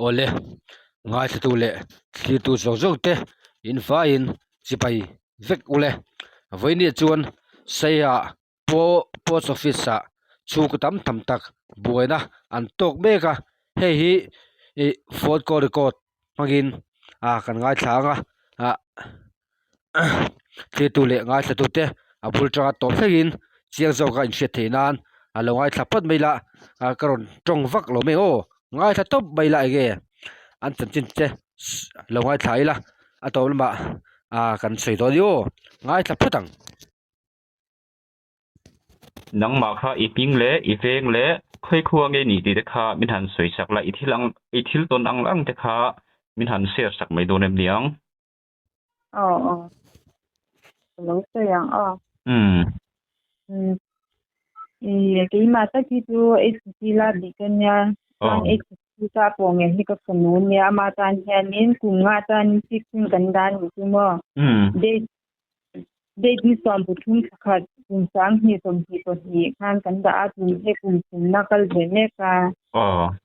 Awle, ngaithlatu leh thlirtu zawk zawk te in vaiin chipai vek ule. Vawinia chuan Saiha Post Office ah chhungkaw tam tam tak buaina an tawk mek a, hei hi ih phone call record hmangin ah kan ngaithla ang a ah Thlitu leh ngaithlatute a bul tanga tawp thlengin chiang zawka inhriat theih nan a lo ngaithla phawt mai la ah ka rawn tawng vak lo mai aw ngaithla tawp mai la enge an chanchin te lo ngaithla ila a tawp lamah ah kan sawi dawn i aw ngaithla phawt ang. Nangmah kha i hming leh i veng leh khawi khua nge ni tih te kha min han sawi sak la, i thil ang i thil tawn ang ang te kha min han share sak mai dawn em niang? Aw aw. Ka lo sawi ang aw. Umm. Umm. I keimah tak hi chu HCC la bik a nia. Chuan HCC ka pawh nge hi ka fanu nia ama tan hianin kum nga chuanin fix in kan dah a nih chu maw. Umm. Date Date ni 13 thla khat kum 2022 khan kan dah a, tun hi kum thumna kal ve mek a.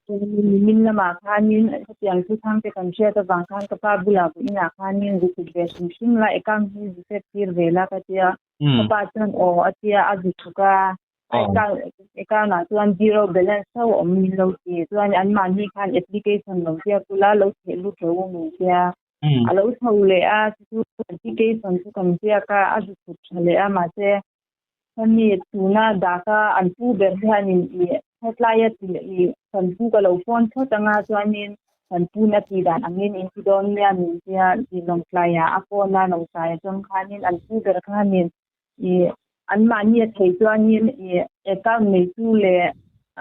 Chuanin nimin lamah khanin hetiang thu thang te kan hriat avang khan ka pa bulah vawiinah khanin zu kut ve hrim hrim la, account hi zu set tir ve la ka tia. Ka pa chuan aw a tia, a zu chhuk a. Account ah chuan zero balance tho a awm min lo ti. Chuan anmahni khan application lo ziak ula, lo theh lut lo u min tia. A lo chho leh a, chu application chu kan ziak a, a zu chhut tha leh a, mahse hemi tuna daka an pu ber hianin i hetlaia ti i kan pu ka lo phone phawt anga chuanin kan pun a tih dan angin in ti dawn nia min tia i lawngtlaiah a phone a, lawngtlai atang khanin an pu ber khanin i anmahni a thei chuanin i account neitu leh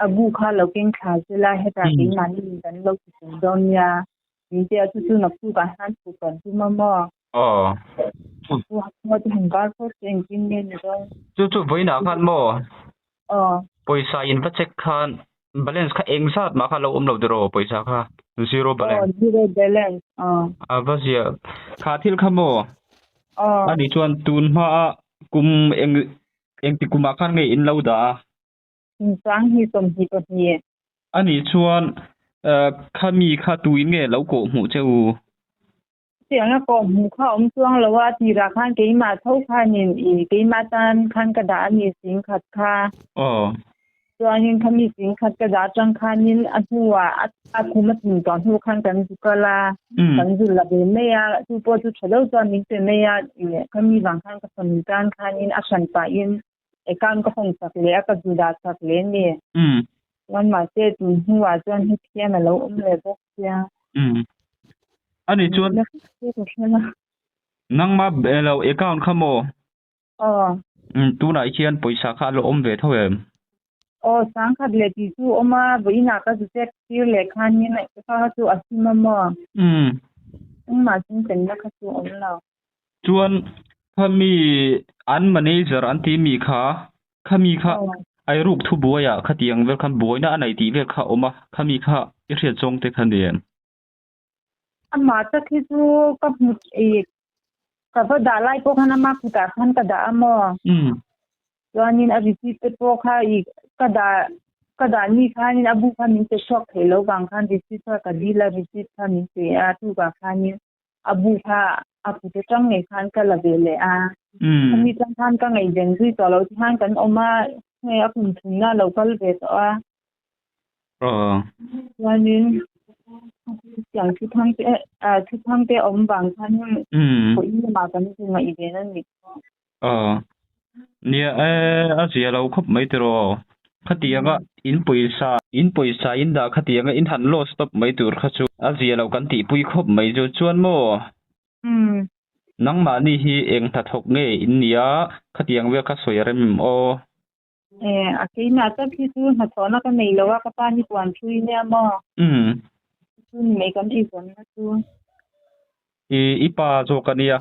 a bu kha lo keng thla sela hetah keimahni kan lo ti tum dawn nia. Intia chu chu naktuk ah hian chhuk kan tum a maw? Aw. Chu maw te han bar phawt chu engtin nge ni dawn? Chu chu vawiinah khan maw? Aw. Pawisa in va check khan balance kha eng zat mah kha lo awm lo tiraw pawisa kha zero balance. Aw zero balance aw. A va zia kha thil kha maw? Aw. Ani chuan tun hma a kum eng engti kumah khan nge in lo dah a? Kum 2022. Ani chuan khami kha tuin nge lo kawh hmuh che u? Chutiang a kawh hmuh kha awm chuang lo a, tirah khan keimah tho khanin i keimah tan khan ka dah a ni singkhat kha. Aw. Chuanin khami singkhat ka dah atang khanin a hnuah a khum a tlin tawh hnu khan kan zu kal a, kan zu la ve mai a, chu pawh chu tha deuh chuan min pe mai a, khami vang khan ka fanu tan khanin a hran pahin Account ka hawn chak leh a, ka zu dah chak leh a ni. Chuan mahse tun hnuah chuan hetihian a lo awm leh bawk sia. Ani chuan nangmah lo account kha maw? Aw. Tunah hian pawisa kha a lo awm ve tho em? Aw, sangkhat leh tih chu awm a, vawiinah ka zu check tir leh khanin kha chu a him a maw? Engmah chungchenna kha chu awm lo. Chuan khami an manager an tih mi kha, khami kha ai ruk thu buaiah khatiang vel khan buaina a nei tih vel kha a awm a, khami kha i hriat zawng te kha ni em? Amah tak hi chu ka hmu ih ka va dah lai pawh khan ama kutah khan ka dah a maw? Chuanin a receipt te pawh kha ih ka dah ka dah ni khanin a bu kha min pe chhuak theih loh vang khan receipt kha ka dil a, receipt kha min pe a, tukah khanin a bu kha a kut atang ngei khan ka la ve leh a. Khami tang khan ka ngaihven zui tawh lo tikhan kan awm a, hei a kum thumna a lo kal ve tawh a. Chuanin tiang thu thang te thu thang te awm vang khan pawhin lamah kan zu ngaihven a ni. Nia e, a zia lo khawp mai tiraw. Khatianga in pawisa in pawisa in dah khatianga in han loss tawp mai tur kha chu a zia lo kan tihpui khawp mai chu chuan maw? Nangmahni hi eng hnathawk nge in nia khatiang vel kha sawi a rem em aw? E, a keimah tak hi chu hnathawhna ka nei lo a, ka pa hi puan thui nia maw? Chu ni mai kan eizawnna chu. I i pa zawk a nia.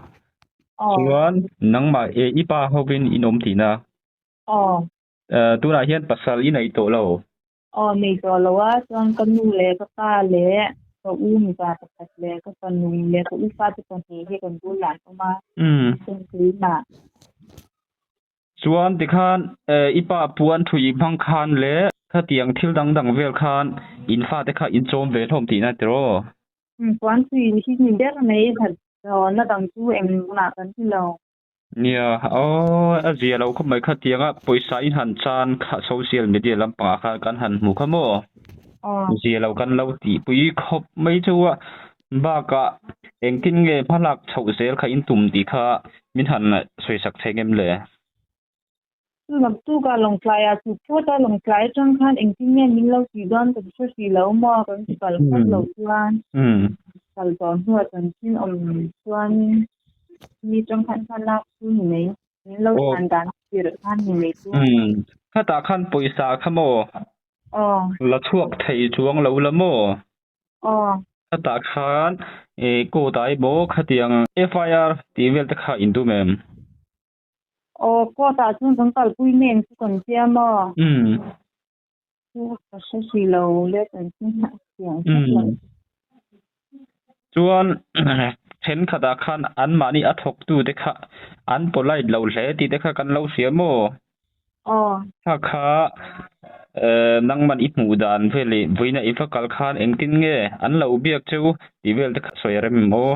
Chuan nangmah e i pa hovin in awm tihna. Aw. Tunah hian pasal i nei tawh lo. Aw nei tawh lo a, chuan ka nu leh ka pa leh ka u mipa pakhat leh ka fanu leh ka u fate pahnih hi kan bulah an awm a. Chuan keimah. Chuan tikhan i pa puan thui hmang khan leh Khatiang thil dang dang vel khan in fate kha in chawm ve hlawm tihna tiraw? Puan tui hi ni ber mai hnathawhna dang chu engmah kan ti lo. Nia, aw a zia lo khawp mai khatianga pawisa in han chan kha social media lampangah khan kan han hmu kha maw? Zia lo kan lo tihpui khawp mai chu a, bakah engtin nge hmalak chhoh zel kha in tum tih kha min han sawisak thei ngem le? Chu lamtuk ah Lawngtlai ah chu phawt a, Lawngtlai atang khan engtin nge min lo tih dawn kan hre hrih lo maw, kan kal phawt lo chuan kal tawh hnuah chanchin awm chuan mi tang khan kha lak chu ni mai, min lo chhan dan tirh khan ni mai chu. Khatah khan pawisa kha maw la chhuak thei chuang lo la maw? Khatah khan court ah emaw khatiang FIR tih vel te kha in tum em? Aw, court ah chuan kan kalpui nen chu kan siam a. Chu ka hre hrih lo le kan siam hrep lo. Chuan thenkhatah khan anmahni a thawktu te kha an polite lo hle tih te kha kan lo hria maw? Aw. Kha kha nangman i hmuh dan vel i vawiina i va kal khan engtin nge an lo biak cheu tih vel te kha sawi a rem em aw?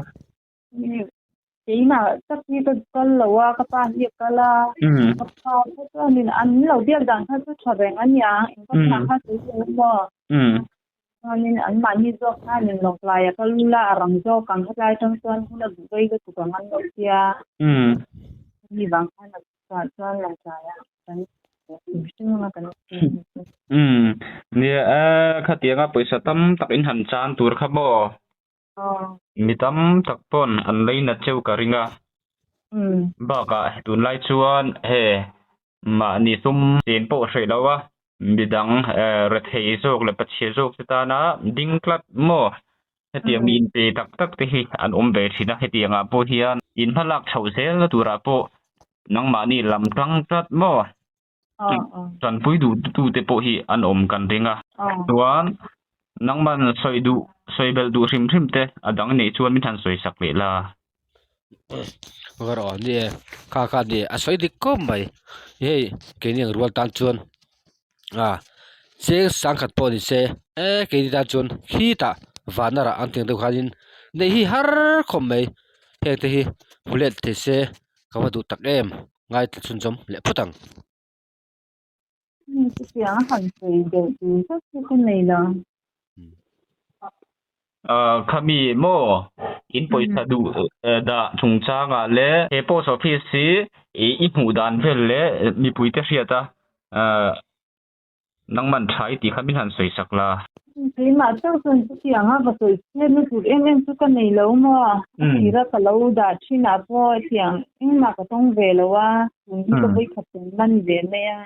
Keimah tak hi ka kal lo a, ka pa hi a kal a, ka pa kha chuanin an lo biak dan kha chu tha reng a nia, eng vak mah kha sawi lo maw. Chuanin anmahni zawk khanin Lawngtlai a kal ula a rang zawk ang hetlai atang chuan hun a duh vei lutuk ang an lo tia. Hemi vang khan a chhuah chuan Lawngtlai ah kan hring anga kan Nia khatianga pawisa tam tak in han chan tur kha maw. Mi tam tak pawn an lei nat cheu ka ring a. Bakah tunlai chuan he mahni sum chen pawh hreh lo a, midang rethei zawk leh pachhia zawk te tana ding tlat maw? Hetiang mi inpe tak tak te hi an awm ve thin a, hetiangah pawh hian in hmalak chhoh zelna turah pawh nangmahni lam tang tlat maw? Tanpui duh tute pawh hi an awm kan ring a. Chuan nangman sawi duh sawi belh duh hrim hrim te a dang neih chuan min han sawi sak leh la. Va rawh ni e, kha kha ni a sawi dik khawp mai. Hei keini ang rual tan chuan a cheng sangkhat pawh ni se e keini tan chuan khitah vanna rah ang tiang deuh khanin neih hi har khawp mai. Heng te hi hmu let thei se ka va duh tak em. Ngaithla chhunzawm leh phawt ang. Chutiang a han sawi deuh tur vek chu ka nei lo. Khami maw in pawisa duh dah chungchangah leh he post office hi i hmuh dan vel leh mipuite hriat a Nangman tha i tih kha min han sawi sak la. Keimah chauh chuan chutiang a va sawi chhiatna tur em em chu ka nei lo maw? A tira ka lo dah thinah pawh hetiang engmah ka tawng ve lo a, tun hi ka vawikhat kan man ve mai a.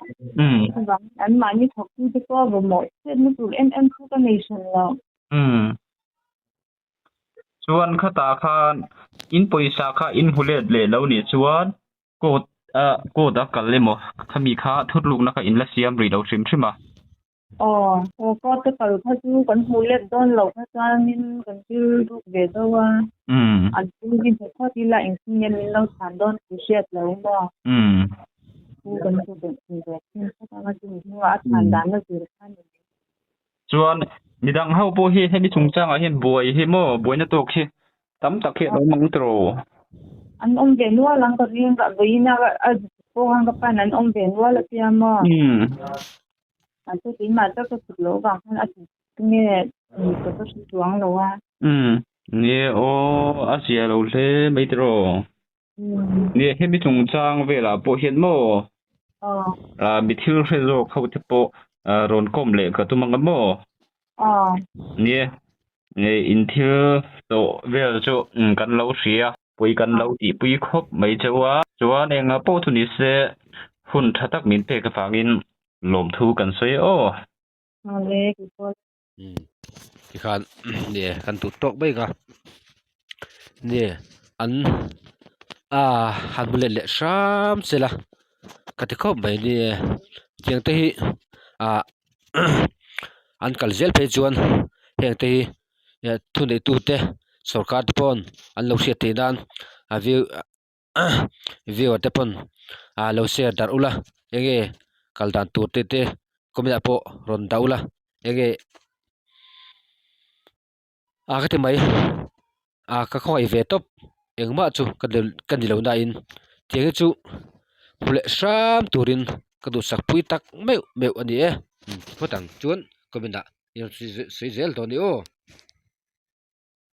Chuvangin anmahni thawktute pawh va mawh chhiatna tur em em chu ka nei hran lo. Chuan khatah khan in pawisa kha in hmu let leh lo nih chuan Court a court a kal emaw khami kha thutlukna kha in la siam rih lo hrim hrim a. Aw, aw court a kal kha chu kan hmuh let dawn loh kha chuanin kan thil ruk ve deuh a. An thil hi hmu phawt ila engtin nge min lo chhan dawn tih hriat lo maw. Chu kan hmu ve ve thin phawt ang a chumi hnuah a chhan dan a zir kha ni. Chuan midang ho pawh hi hemi chungchangah hian buai hi maw buaina tawk hi tam tak hi an awm ang tawh. An awm ve nual ang ka ring ka vawiin a a pawh khan ka pan an awm ve nual a tia maw. Mahse keimah tak ka chhuk loh avang khan a ti nge ka va hre chuang lo a. Nia aw a zia lo hle mai tiraw. Nia hemi chungchang velah pawh hian maw mi thil hre zawk ho te pawh rawn kawm leh ka tum ang a maw? Nia in thil tawh vel chu kan lo hria pui kan lo tihpui khawp mai cheu a chuan engah pawh chu ni se hun tha tak min pek avangin lawmthu kan sawi aw. Tikhan nge kan duh tawk mai ka nge an ah han hmu let leh hram se la ka ti khawp mai ni tiang te hi ah an kal zel phei chuan heng te hi thu nei tu te sorkar te pawn an lo hriat theih nan a view viewer te pawn ah lo share darh ula enge kal dan tur te te. Comment ah pawh rawn dah ula enge a ka ti mai a ka khawngaih ve tawp engmah chu ka ka ni lo na in tiang hi chu hmu leh hram turin ka duhsak pui tak meuh meuh a ni e phawt ang chuan comment ah i rawn sawi zel dawn ni aw.